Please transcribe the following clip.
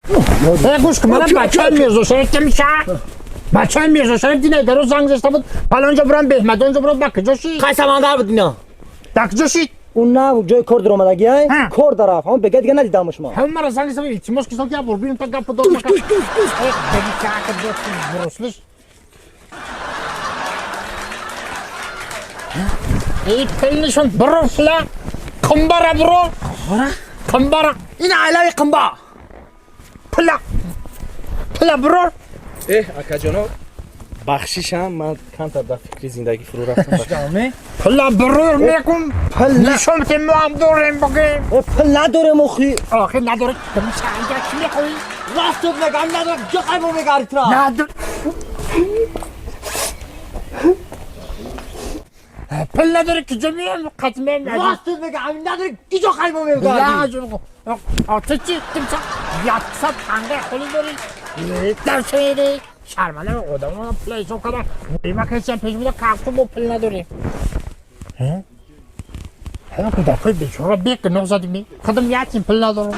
Гӯш кун, манам бачаи Мирзо Шариф миша. Бачаи Мирзо Шариф дина даро занг зашта буд. Фалонҷо бурам, Беҳмадонҷо бурам, ба куҷо шид? Қай Самандар буд ино? Да куҷо шид? Ӯ на ҷои кор даромадаги, ай кор дарафт, ҳамон бега дига надидамш ма. Ҳамон мара занг зашта, илтимос кисо ки бор бинам та гапо дод мака. Буруслиш. Эй, пилнишон буруфла. Қимбара буро. Қимбара. Ин айлави қимба. Пила. Пила буро. Э, акаҷоно, бахшишам, ман камтар дар фикри зиндагӣ фурӯ рафтам. Пила бурур мекун. Нишон ки мо ҳам дорем бигем. Э, пул надорем охи. Охи надорем. Инҷа чӣ мехоҳӣ? Рост мегам, надорем. Ҷо қаймо мегари тура? Надор. Пул надори, куҷо меям? Қатмем. Рост мегам, надори, куҷо қаймо мегари? Ту чӣ? Тимса 100 танга хули дорӣ. Дар шере шарманда одамо пул ҳисоб карда. Ма касиам пеш буда кафту бо пул надорем. Ҳама кӯдакҳои бечора бек гуноҳ задими. Худам ятим, пул надорам.